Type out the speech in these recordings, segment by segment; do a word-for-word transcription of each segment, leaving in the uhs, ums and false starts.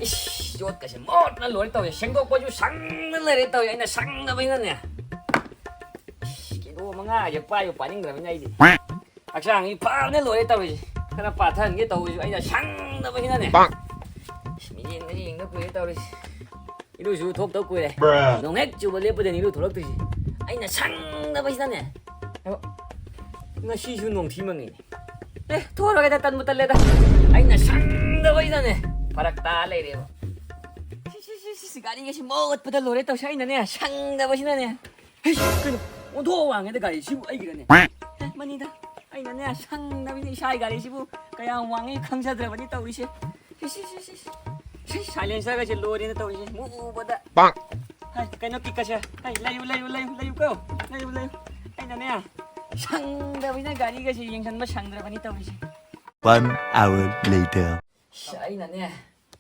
ꯏꯁ, ꯌꯣꯠꯀꯁꯦ ꯃꯣꯠꯅ ꯂꯣꯏꯔꯦ ꯇꯧꯔꯤꯁꯦ꯫ ꯁꯦꯡꯗꯣꯛꯄꯁꯨ ꯁꯪꯅ ꯂꯩꯔꯦ ꯇꯧꯔꯤꯁꯦ꯫ ꯑꯩꯅ ꯁꯪꯗꯕꯅꯤꯅꯅꯦ꯫ ꯏꯁ, ꯀꯤꯂꯣ ꯃꯉꯥꯁꯦ ꯄꯥꯏꯕꯨ ꯄꯥꯅꯤꯡꯗ꯭ꯔꯕꯅꯤꯅ ꯑꯩꯗꯤ꯫ ꯍꯛꯆꯥꯡꯁꯤ ꯐꯕꯅ ꯂꯣꯏꯔꯦ ꯇꯧꯔꯤꯁꯦ꯫ ꯈꯔ ꯄꯥꯊꯍꯟꯒꯦ ꯇꯧꯕꯁꯨ ꯑꯩꯅ ꯁꯪꯗꯕꯁꯤꯅꯅꯦ꯫ ꯏꯁ, ꯃꯤꯠꯌꯦꯡꯗ ꯌꯦꯡꯗ ꯀꯨꯏꯔꯦ ꯇꯧꯔꯤꯁꯦ꯫ ꯏꯔꯨꯁꯨ ꯊꯣꯛꯇꯕ ꯀꯨꯏꯔꯦ꯫ ꯅꯣꯡ ꯍꯦꯛ ꯆꯨꯕ ꯂꯦꯞꯄꯗꯅꯤ ꯏꯔꯨ ꯊꯣꯛꯂꯛꯇꯣꯏꯁꯦ꯫ ꯑꯩꯅ ꯁꯪꯗꯕꯁꯤꯅꯅꯦ꯫ ꯉꯁꯤꯁꯨ ꯅꯣꯡꯊꯤ ꯃꯪꯉꯤꯅꯦ꯫ ꯑꯦ, ꯊꯣꯛꯑꯔꯣꯏꯗ, ꯇꯟꯕꯨ ꯇꯜꯂꯦꯗ꯫ ꯑꯩꯅ ꯁꯪꯗꯕꯁꯤꯗꯅꯦ ꯐꯔꯛ ꯇꯥ ꯂꯩꯔꯦꯕ꯫ ꯁꯤ, ꯁꯤ, ꯁꯤ, ꯁꯤ, ꯁꯤ, ꯒꯥꯔꯤꯒꯁꯤ ꯃꯣꯠꯄꯗ ꯂꯣꯏꯔꯦ ꯇꯧꯁꯦ꯫ ꯑꯩꯅꯅꯦ ꯁꯪꯗꯕꯁꯤꯅꯅꯦ꯫ ꯍꯩ, ꯀꯩꯅꯣ, ꯑꯣꯟꯊꯣꯛꯑ ꯋꯥꯡꯉꯦꯗ ꯒꯥꯔꯤꯁꯤꯕꯨ ꯑꯩꯒꯤꯔꯅꯦ? ꯑꯦ, ꯃꯅꯤꯗ꯫ ꯑꯩꯅꯅꯦ ꯁꯪꯗꯕꯁꯤꯗ ꯏꯁꯥꯒꯤ ꯒꯥꯔꯤꯁꯤꯕꯨ ꯀꯌꯥꯝ ꯋꯥꯡꯉꯤ ꯈꯪꯖꯗ꯭ꯔꯕꯅꯤ ꯇꯧꯔꯤꯁꯦ꯫ ꯁꯤ, ꯁꯤ, ꯁꯤ, ꯁꯤ, ꯁꯤ꯫ ꯁꯤ, silencerꯒꯁꯦ ꯂꯣꯏꯔꯦꯅꯦ ꯇꯧꯔꯤꯁꯦ꯫ ꯃꯨꯕꯗ꯫ ꯍꯥꯏ, ꯀꯩꯅꯣ, kickꯀꯁꯦ꯫ ꯍꯥꯏ, ꯂꯩꯌꯨ, ꯂꯩꯌꯨ, ꯂꯩꯌꯨ, ꯂꯩꯌꯨꯀꯣ꯫ ꯂꯩꯌꯨ, ꯂꯩꯌꯨ꯫ ꯑꯩꯅꯅꯦ, ꯁꯪꯗꯕꯅꯤꯅ ꯒꯥꯔꯤꯒꯁꯦ ꯌꯦꯡꯁꯟꯕ ꯁꯪꯗ꯭ꯔꯕꯅꯤ ꯇꯧꯔꯤꯁꯦ꯫ One hour later. ꯑꯁ, ꯑꯩꯅꯅꯦ,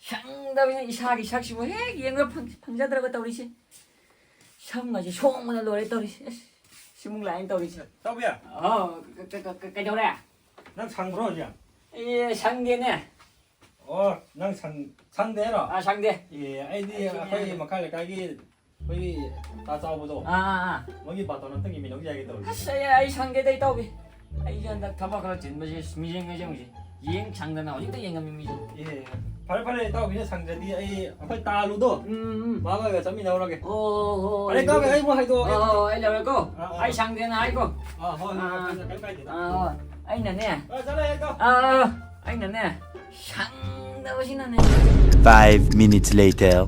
ꯁꯪꯗꯕꯅꯤꯅ ꯏꯁꯥꯒꯤ ꯁꯛꯁꯤꯕꯨ ꯍꯦꯛ ꯌꯦꯡꯕ ꯐꯪ-, ꯐꯪꯖꯗ꯭ꯔꯕ ꯇꯧꯔꯤꯁꯦ꯫ ꯁꯝꯒꯁꯦ ꯁꯣꯡꯕꯅ ꯂꯣꯏꯔꯦ ꯇꯧꯔꯤꯁꯦ꯫ ꯑꯁ, ꯁꯤꯃꯨꯛ ꯂꯥꯛꯑꯦꯅ ꯇꯧꯔꯤꯁꯦ꯫ ꯇꯧꯕꯤ꯫ ꯑꯣ, ꯀ-, ꯀ-, ꯀ-, ꯀꯩꯗꯧꯔꯦ? ꯅꯪ ꯁꯪꯕ꯭ꯔꯣ ꯍꯧꯖꯤꯛ? ꯑꯦ, ꯁꯪꯗꯦꯅꯦ꯫ ꯑꯣ, ꯅꯪ ꯁꯪ-, ꯁꯪꯗꯦ ꯍꯥꯏꯔꯣ? ꯑꯥ, ꯁꯪꯗꯦ꯫ ꯑꯦ, ꯑꯩꯗꯤ ꯑꯩꯁꯨꯅꯦ꯫ ꯑꯩꯈꯣꯏ ꯃꯈꯥ ꯂꯩꯀꯥꯏꯒꯤ ꯑꯩꯈꯣꯏꯒꯤ ꯇꯥ ꯆꯥꯎꯕꯗꯣ, ꯑꯥ, ꯑꯥ, ꯑꯥ꯫ ꯃꯣꯏꯒꯤ ꯕꯥꯇꯣꯟ ꯑꯝꯇꯪ ꯏꯃꯤꯟꯅꯧ ꯌꯥꯒꯦ ꯇꯧꯔꯤ꯫ ꯑꯁ, ꯑꯩ, ꯑꯩ ꯁꯪꯗꯦꯗ, ꯏꯇꯥꯎꯕꯤ꯫ ꯑꯩꯁꯦ ꯍꯟꯗꯛ ꯊꯕꯛ ꯈꯔ ꯆꯤꯟꯕꯁꯦ, ꯃꯤꯁꯦ ꯉꯁꯤ ꯍꯧꯖꯤꯛ ꯌꯦꯡ ꯁꯪꯗꯅ ꯍꯧꯖꯤꯛꯇ ꯌꯦꯡꯉꯝꯃꯤ ꯃꯤꯁꯦ꯫ ꯑꯦ, ꯐꯔꯦ, ꯐꯔꯦ, ꯏꯇꯥꯎꯕꯤꯅ ꯁꯪꯗ꯭ꯔꯗꯤ ꯑꯩ ꯑꯩꯈꯣꯏ ꯇꯥꯂꯨꯗꯣ, ꯎꯝ, ꯎꯝ꯫ ꯃꯥꯒ ꯆꯠꯃꯤꯟꯅꯧꯔꯒꯦ꯫ ꯑꯣ, ꯍꯣ, ꯍꯣ, ꯐꯔꯦ, ꯏꯇꯥꯎꯕꯤ, ꯑꯩ ꯑꯃꯨꯛ ꯍꯥꯏꯗꯣꯛꯑꯒꯦ꯫ ꯑꯣ, ꯑꯣ, ꯑꯩ ꯂꯧꯔꯦꯀꯣ꯫ ꯑꯥ, ꯑꯥ꯫ ꯑꯩ ꯁꯪꯗꯦꯅ ꯍꯥꯏꯀꯣ꯫ ꯑꯥ, ꯍꯣꯏ, ꯍꯣꯏ, ꯑꯥ, ꯀꯩꯝ ꯀꯥꯏꯗꯦꯗ꯫ ꯑꯥ, ꯍꯣꯏ꯫ ꯑꯩꯅꯅꯦ꯫ ꯑꯥ, ꯆꯠꯂꯦ, ꯏꯇꯥꯎ꯫ ꯑꯥ, ꯑꯥ, ꯑꯩꯅꯅꯦ꯫ ꯁꯪꯗꯕꯁꯤꯅꯅꯦ꯫ Five minutes later.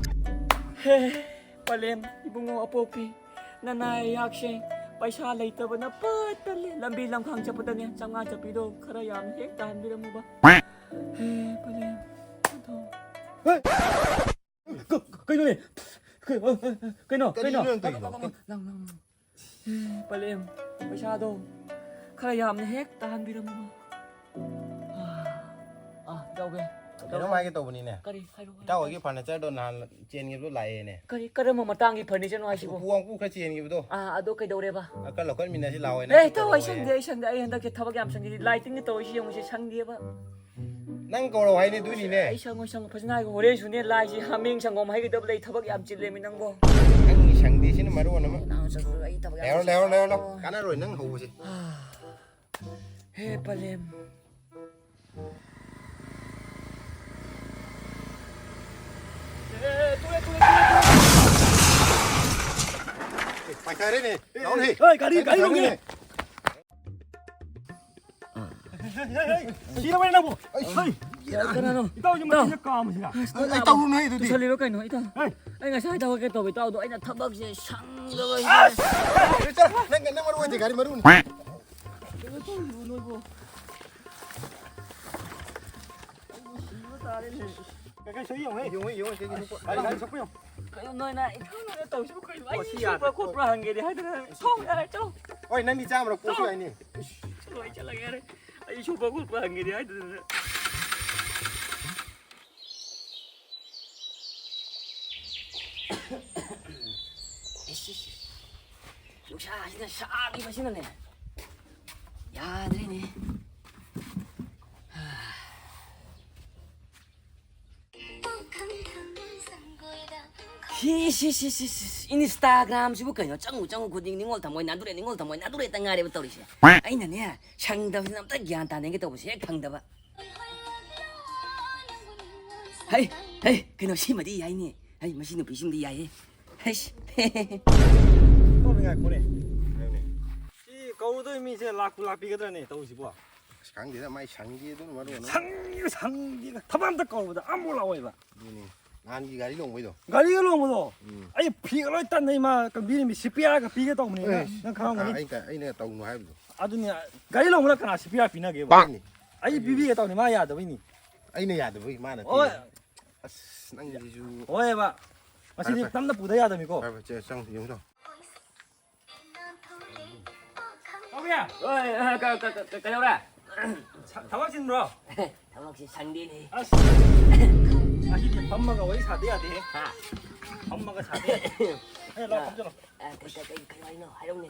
ꯍꯦ, ꯄꯂꯦꯝ, ꯏꯕꯨꯡꯉꯣ ꯑꯄꯣꯛꯄꯤ, ꯅꯅꯥ ꯑꯩꯍꯥꯛꯁꯦ ꯄꯩꯁꯥ ꯂꯩꯇꯕꯅ ꯄꯠ ꯇꯠꯂꯦ꯫ ꯂꯝꯕꯤ ꯂꯝꯈꯥꯡ ꯆꯠꯄꯗꯅꯦ, ꯆꯥꯝꯃꯉꯥ ꯆꯠꯄꯤꯗꯣ ꯈꯔ ꯌꯥꯝꯅ ꯍꯦꯛ ꯇꯥꯍꯟꯕꯤꯔꯝꯃꯨꯕ꯫ ꯍꯦ, ꯄꯂꯦꯝ, ꯑꯗꯣ꯫ ꯍꯦ! ꯀ-, ꯀ-, ꯀꯩꯅꯣꯅꯦ? ꯀ-, ꯑ, ꯑ, ꯑ, ꯀꯩꯅꯣ? ꯀꯔꯤꯅꯣ ꯀꯩꯅꯣ? ꯅꯪ ꯇꯧꯔꯤꯗꯣ? ꯂꯥꯎ, ꯂꯥꯎ, ꯂꯥꯎ, ꯂꯥꯎ꯫ ꯄꯂꯦꯝ, ꯄꯩꯁꯥꯗꯣ ꯈꯔ ꯌꯥꯝꯅ ꯍꯦꯛ ꯇꯥꯍꯟꯕꯤꯔꯝꯃꯨ꯫ ꯑꯥ, ꯑꯥ, ꯏꯇꯥꯎꯕꯤ꯫ ꯀꯩꯅꯣꯝ ꯍꯥꯏꯒꯦ ꯇꯧꯕꯅꯤꯅꯦ꯫ ꯀꯔꯤ? ꯍꯥꯏꯔꯣ, ꯍꯥꯏꯔꯣ꯫ ꯏꯇꯥꯎ ꯍꯣꯏꯒꯤ furnitureꯗꯣ ꯅꯍꯥꯟ ꯆꯦꯟꯈꯤꯕꯗꯣ ꯂꯥꯛꯑꯦꯅꯦ꯫ ꯀꯔꯤ? ꯀꯔꯝꯕ ꯃꯇꯥꯡꯒꯤ furnitureꯅꯣ ꯍꯥꯏꯁꯤꯕꯣ? ꯎꯄꯨ ꯋꯥꯡꯈꯨ ꯈꯔ ꯆꯦꯟꯈꯤꯕꯗꯣ꯫ ꯑꯥ, ꯑꯗꯣ ꯀꯩꯗꯧꯔꯦꯕ? ꯑ, ꯈꯔ ꯂꯧꯈꯠꯃꯤꯟꯅꯁꯤ ꯂꯥꯛꯑꯣꯅꯦ꯫ ꯑꯦ, ꯏꯇꯥꯎ, ꯑꯩ ꯁꯪꯗꯦ, ꯑꯩ ꯁꯪꯗꯦ꯫ ꯑꯩ ꯍꯟꯗꯛꯁꯦ ꯊꯕꯛ ꯌꯥꯝ ꯆꯤꯜꯂꯤ꯫ Lightingꯒꯤ ꯇꯧꯔꯤꯁꯤ ꯌꯦꯡꯉꯨꯁꯦ, ꯁꯪꯗꯦꯕ꯫ ꯅꯪ ꯀꯧꯔꯛꯑꯣ ꯍꯥꯏꯅꯦ, ꯑꯗꯨꯏꯅꯤꯅꯦ꯫ ꯑꯩ ꯁꯪꯉꯣꯏ, ꯁꯪꯉꯣꯏ, ꯐꯖꯅ ꯍꯥꯏꯒꯣ꯫ ꯍꯣꯔꯦꯟꯁꯨꯅꯦ, ꯂꯥꯏꯁꯦ ꯍꯥꯃꯦꯡ ꯁꯪꯒꯣꯝ ꯍꯩꯒꯗꯕ ꯂꯩ, ꯊꯕꯛ ꯌꯥꯝ ꯆꯤꯜꯂꯦꯃꯤ ꯅꯪꯕꯣ꯫ ꯅꯪꯒꯤ ꯁꯪꯗꯦꯁꯤꯅ ꯃꯔꯨ ꯑꯃ꯫ ꯅꯪ ꯆꯠꯂꯣ, ꯑꯩ ꯊꯕꯛ ꯌꯥꯝ ꯂꯩꯍꯧꯔꯣ, ꯆꯤꯜꯂꯦ꯫ ꯂꯩꯍꯧꯔꯣ, ꯂꯩꯍꯧꯔꯣ꯫ ꯑꯣ꯫ ꯀꯥꯟꯅꯔꯣꯏ ꯅꯪ ꯍꯧꯕꯁꯦ꯫ ꯍꯦ ꯄꯂꯦꯝ꯫ ꯑꯦ, ꯄꯥꯏꯊꯔꯦꯅꯦ꯫ ꯂꯥꯎꯅꯦ꯫ ꯍꯣꯏ, ꯒꯥꯔꯤ, ꯒꯥꯔꯤ ꯂꯧꯒꯦ꯫ ꯁꯤꯔꯕꯅꯦ ꯅꯪꯕꯨ꯫ ꯍꯩ꯫ ꯀꯅꯥꯅꯣ? ꯏꯇꯥꯎꯁꯦ ꯃꯆꯤꯟꯁꯦ ꯀꯥꯝꯃꯤꯁꯤꯅ꯫ ꯑꯁ, ꯑꯩ ꯇꯧꯔꯨꯅꯨ ꯑꯩ ꯑꯗꯨꯗꯤ꯫ ꯇꯨꯁꯜꯂꯤꯔꯣ ꯀꯩꯅꯣ, ꯏꯇꯥꯎ? ꯍꯩ꯫ ꯑꯩ ꯉꯁꯥꯏ ꯊꯕꯛꯀꯦ ꯇꯧꯕ ꯏꯇꯥꯎꯗꯣ, ꯑꯩꯅ ꯊꯕꯛꯁꯦ ꯁꯪꯗꯕ꯫ ꯑꯁ! ꯆꯠꯂꯣ, ꯅꯪ, ꯅꯪ ꯃꯔꯨ ꯑꯣꯏꯗꯦ, ꯒꯥꯔꯤ ꯃꯔꯨꯅꯤ꯫ ꯀꯩꯅꯣ ꯇꯧꯔꯤꯕꯣ ꯅꯣꯏꯕꯣ? ꯑꯩꯕꯨ ꯁꯤꯕ ꯇꯥꯔꯦꯅꯦ꯫ ꯀꯩꯀꯩ ꯁꯣꯛꯏ ꯌꯦꯡꯉꯨ, ꯍꯦ꯫ ꯌꯦꯡꯉꯨ, ꯌꯦꯡꯉꯨ, ꯁꯤꯒꯤ ꯅꯨꯄꯥ꯫ ꯒꯥꯔꯤ, ꯒꯥꯔꯤ ꯁꯣꯛꯄ ꯌꯦꯡꯉꯨ꯫ ꯀꯩꯅꯣ ꯅꯣꯏꯅ ꯏꯊꯧ ꯅꯣꯏꯅ ꯇꯧꯔꯤꯁꯤꯕꯨ ꯀꯩꯅꯣ? ꯑꯩ ꯑꯣ, ꯁꯤ ꯁꯣꯛꯄ꯭ꯔꯥ ꯌꯥꯗ꯭ꯔꯦ꯫ ꯈꯣꯠꯄ꯭ꯔꯥ ꯍꯪꯒꯦꯗꯤ ꯍꯥꯏꯗꯅ꯫ ꯊꯣꯛ ꯌꯥꯔꯦ, ꯆꯠꯂꯣ꯫ ꯍꯣꯏ, ꯅꯪꯗꯤ ꯆꯥꯝꯃꯔꯛ ꯄꯣꯛꯁꯨ ꯆꯠꯂꯣ꯫ ꯌꯥꯏꯅꯦ꯫ ꯆꯠꯂꯣ, ꯑꯩ ꯆꯠꯂꯒꯦ ꯌꯥꯔꯦ꯫ ꯑꯩ ꯁꯣꯛꯄ꯭ꯔꯥ ꯈꯣꯠꯄ꯭ꯔꯥ ꯍꯪꯒꯦꯗꯤ ꯍꯥꯏꯗꯅ꯫ ꯏꯁ, ꯏꯁ, ꯏꯁ꯫ ꯅꯨꯡꯁꯥꯁꯤꯅ ꯁꯥꯈꯤꯕꯁꯤꯅꯅꯦ ꯌꯥꯗ꯭ꯔꯦꯅꯦ꯫ ꯁꯤ, ꯁꯤ, ꯁꯤ, ꯁꯤ, ꯁꯤ, ꯁꯤ, Instagram-ꯁꯤꯕꯨ ꯀꯩꯅꯣ? ꯆꯪꯉꯨ, ꯆꯪꯉꯨ ꯈꯨꯗꯤꯡ ꯅꯤꯡꯉꯣꯜ ꯊꯃꯣꯏ ꯅꯥꯗꯨꯔꯦ, ꯅꯤꯡꯉꯣꯜ ꯊꯃꯣꯏ ꯅꯥꯗꯨꯔꯦꯇ ꯉꯥꯏꯔꯦꯕ ꯇꯧꯔꯤꯁꯦ꯫ ꯑꯩꯅꯅꯦ, ꯁꯪꯗꯕꯁꯤꯅ ꯑꯝꯇ ꯒ꯭ꯌꯥꯟ ꯇꯥꯅꯤꯡꯒꯦ ꯇꯧꯕꯁꯦ ꯍꯦꯛ ꯐꯪꯗꯕ꯫ ꯍꯩ, ꯍꯩ, ꯀꯩꯅꯣ, ꯁꯤꯃꯗꯤ ꯌꯥꯏꯅꯦ꯫ ꯍꯩ, ꯃꯁꯤ ꯅꯨꯄꯤꯁꯤꯃꯗꯤ ꯌꯥꯏꯌꯦ꯫ ꯍꯩꯁ꯫ ꯇꯧꯔꯤ ꯉꯥꯏꯈꯣꯅꯦ꯫ ꯍꯥꯏꯌꯨꯅꯦ꯫ ꯁꯤ ꯀꯧꯔꯨꯗꯣꯏ ꯃꯤꯁꯦ ꯂꯥꯛꯄꯨ ꯂꯥꯛꯄꯤꯒꯗ꯭ꯔꯅꯦ ꯇꯧꯔꯤꯁꯤꯕꯣ? ꯑꯁ, ꯈꯪꯗꯦꯗ, ꯃꯥꯏ ꯁꯪꯗꯦ ꯑꯗꯨꯅ ꯃꯔꯨ ꯑꯃ꯫ ꯁꯪꯗꯦ, ꯁꯪꯗꯦ꯫ ꯊꯕꯛ ꯑꯝꯇ ꯀꯧꯔꯨꯕꯗ ꯑꯃꯨꯛ ꯂꯥꯛꯑꯣꯏꯕ꯫ ꯑꯗꯨꯅꯤ꯫ ꯅꯍꯥꯟꯒꯤ ꯒꯥꯔꯤ ꯂꯣꯡꯕꯩꯗꯣ꯫ ꯒꯥꯔꯤꯒ ꯂꯣꯡꯕꯗꯣ? ꯎꯝ꯫ ꯑꯩ ꯐꯤꯒ ꯂꯣꯏ ꯇꯠꯅꯩ, ꯃꯥ ꯀꯝꯕꯤꯔꯤꯃꯤ ꯁꯤ ꯄꯤ ꯑꯥꯔꯒ ꯄꯤꯒꯦ ꯇꯧꯕꯅꯤꯅ, ꯑꯦ, ꯅꯪ ꯈꯪꯉꯝꯒꯅꯤ꯫ ꯑꯩ ꯀ-, ꯑꯩꯅ ꯇꯧꯅꯨ ꯍꯥꯏꯕꯗꯣ꯫ ꯑꯗꯨꯅꯤ, ꯒꯥꯔꯤ ꯂꯣꯡꯕꯗ ꯀꯅꯥ ꯁꯤ ꯄꯤ ꯑꯥꯔ ꯄꯤꯅꯒꯦꯕ? ꯄꯥꯛꯅꯤ꯫ ꯑꯩ ꯄꯤꯕꯤꯒꯦ ꯇꯧꯅꯤ, ꯃꯥ ꯌꯥꯗꯕꯩꯅꯤ꯫ ꯑꯩꯅ ꯌꯥꯗꯕꯩ, ꯃꯥꯅ ꯍꯣꯏ꯫ ꯄꯤꯔꯤꯅꯤ꯫ ꯑꯁ, ꯅꯪꯒꯤꯁꯤꯁꯨ꯫ ꯍꯣꯏꯕ꯫ ꯉꯁꯤꯗꯤ ꯐꯔꯦ, ꯐꯔꯦ꯫ ꯇꯞꯅ ꯄꯨꯗ ꯌꯥꯗꯕꯅꯤꯀꯣ꯫ ꯐꯔꯦ, ꯐꯔꯦ, ꯆꯦ, ꯆꯪ, ꯌꯦꯡꯉꯨ ꯆꯪ꯫ ꯄꯥꯎꯕꯤ! ꯍꯣꯏ, ꯑ, ꯀ-, ꯀ-, ꯀ-, ꯀꯩꯗꯧꯔꯦ? ꯊ-, ꯊꯕꯛ ꯆꯤꯟꯕ꯭ꯔꯣ? ꯊꯕꯛꯁꯤ ꯁꯪꯗꯦꯅꯦ꯫ ꯑꯁ, ꯉꯁꯤꯗꯤ ꯐꯝꯃꯒ ꯋꯥꯔꯤ ꯁꯥꯗ ꯌꯥꯗꯦꯍꯦ꯫ ꯍꯥ? ꯐꯝꯃꯒ ꯁꯥꯗ ꯌꯥꯗꯦ꯫ ꯑꯦ, ꯂꯥꯎ, ꯐꯝꯖꯜꯂꯣ꯫ ꯑ, ꯀꯩ, ꯀꯩ, ꯀꯩ, ꯀꯩ ꯋꯥꯔꯤꯅꯣ? ꯍꯥꯏꯔꯛꯎꯅꯦ꯫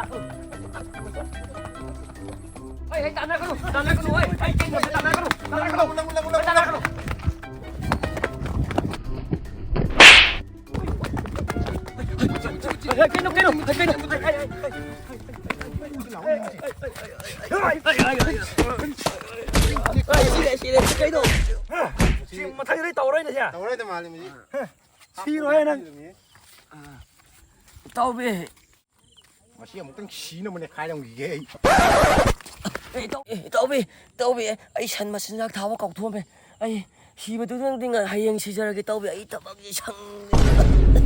ꯂꯥꯛꯀꯅꯨ꯫ ꯍꯩ, ꯍꯩ, ꯇꯥꯟꯅꯒꯅꯨ, ꯇꯥꯟꯅꯒꯅꯨ, ꯍꯩ, ꯍꯩ, ꯀꯩꯅꯣ, ꯇꯥꯟꯅꯒꯅꯨ, ꯇꯥꯟꯅꯒꯅꯨ, ꯇꯥꯟꯅꯒꯅꯨ꯫ ꯍꯩ, ꯀꯩꯅꯣ, ꯀꯩꯅꯣ, ꯍꯩ, ꯀꯩꯅꯣ, ꯍꯩ, ꯍꯩ, ꯍꯩ, ꯍꯩ꯫ ꯁꯤꯔꯦ, ꯁꯤꯔꯦ, ꯀꯩꯅꯣ? ꯁꯤ ꯃꯊꯪꯗꯤ ꯇꯧꯔꯣꯏꯅꯦ, ꯁꯦ꯫ ꯇꯧꯔꯣꯏꯗ ꯃꯥꯜꯂꯦ, ꯃꯁꯤ꯫ ꯁꯤꯔꯣꯏ ꯅꯪ꯫ ꯏꯇꯥꯎꯕꯤ꯫ ꯃꯁꯤ ꯑꯃꯨꯛꯇꯪ ꯁꯤꯅꯕ ꯅꯦꯈꯥꯏꯔꯝꯈꯤꯒꯦ ꯑꯩ꯫ ꯑꯦ, ꯏꯇꯥꯎ-, ꯑꯦ, ꯏꯇꯥꯎꯕꯤ, ꯏꯇꯥꯎꯕꯤ, ꯑꯩ ꯁꯟ ꯃꯆꯤꯟꯖꯥꯛ ꯊꯥꯕ ꯀꯥꯎꯊꯣꯛꯑꯝꯃꯦ꯫ ꯑꯩ ꯁꯤꯕꯗꯨꯗꯪꯗꯤ ꯉ-, ꯍꯌꯦꯡ ꯁꯤꯖꯔꯒꯦ, ꯏꯇꯥꯎꯕꯤ꯫ ꯑꯩ ꯊꯕꯛꯁꯤ ꯁꯪꯗꯦ꯫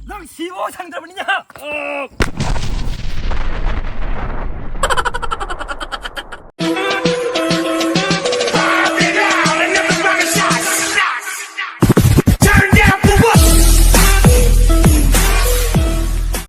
ꯅꯪ ꯁꯤꯕ ꯁꯪꯗ꯭ꯔꯕꯅꯤꯅ꯫